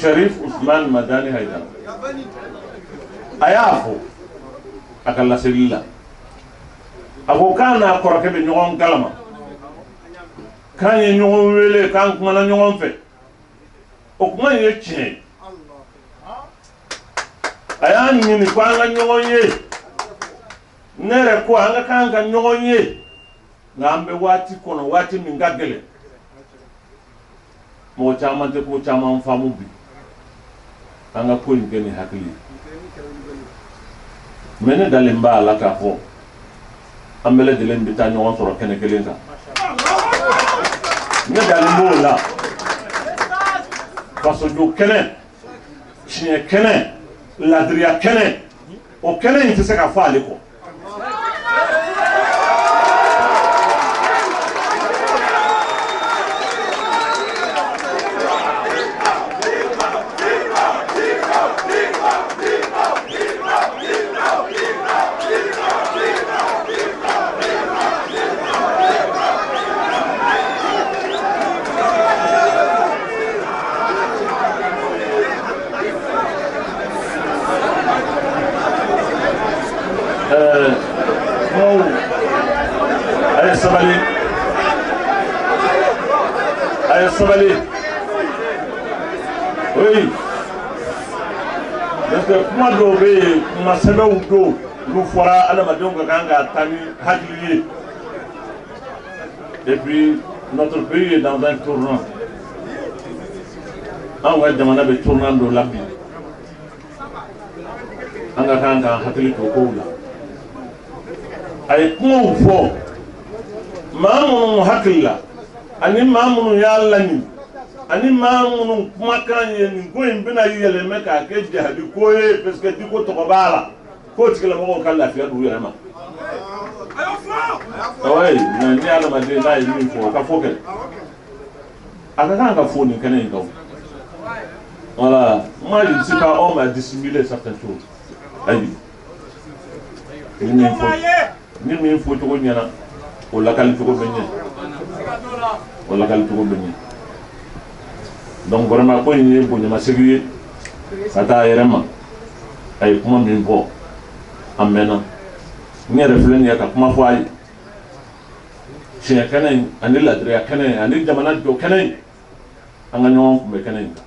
Sharif Usman Madani Haidara a y'a fɔ a ka laseli la, a ko k'a n'a kɔrɔkɛ bɛ ɲɔgɔn kalama, k'an ye ɲɔgɔn wele, k'an kumana ɲɔgɔn fɛ. O kuma in ye tiɲɛ ye. A y'a ɲini ko an ka ɲɔgɔn ye, ne yɛrɛ ko an ka kan ka ɲɔgɔn ye, nka an bɛ waati kɔnɔ, waati min ka gɛlɛn, mɔgɔ caman tɛ ko caman faamu bi. An ka ko in kɛ ni hakili ye. Mais ne dalen b'a la k'a fɔ an bɛɛ lajɛlen bɛ taa ɲɔgɔn sɔrɔ kɛnɛ kelen kan. Ne dalen b'o la. Fasojɔ kɛnɛ, tiɲɛ kɛnɛ, ladiriya kɛnɛ, o kɛnɛ in tɛ se ka fɔ ale kɔ. A ye sabali, a ye sabali. Oui, parce que kuma dɔw bɛ yen, kuma sɛbɛnw don, olu fɔra adamadenw ka kan ka taa ni hakili ye. Et puis notre pays est dans un tournant. Anw ka jamana bɛ tournant dɔ la bi, an ka kan k'an hakili to kow la. A ye kumaw fɔ maa minnu hakili la, ani maa minnu y'a laɲini, ani maa minnu kumakan ye nin ko in bɛna yɛlɛmɛ k'a kɛ jahadi ko ye, parce que Diko tɔgɔ b'a la, k'o tigilamɔgɔw ka lafiya d'u yɛrɛ ma. Oui, mais ni adamaden n'a ye min fɔ, o ka fɔ kɛ, a ka kan ka fɔ nin kɛnɛ in kan. Voilà, moi je ne suis pas homme à dissimuler certaines choses. Ayi, ni min fɔ, ni min fɔ cogo ɲɛna, o lakali cogo bɛ ɲɛ, o lakali cogo bɛ ɲɛ. Donc vraiment, ko in ye bonyamasegin ye ka taa a yɛrɛ ma. A ye kuma min fɔ a mɛnna, n yɛrɛ filɛ nin ye ka kuma fɔ a ye. Tiɲɛ kɛnɛ in ani ladiriya kɛnɛ in ani jamana jɔ kɛnɛ in, an ka ɲɔgɔn kunbɛ kɛnɛ in kan.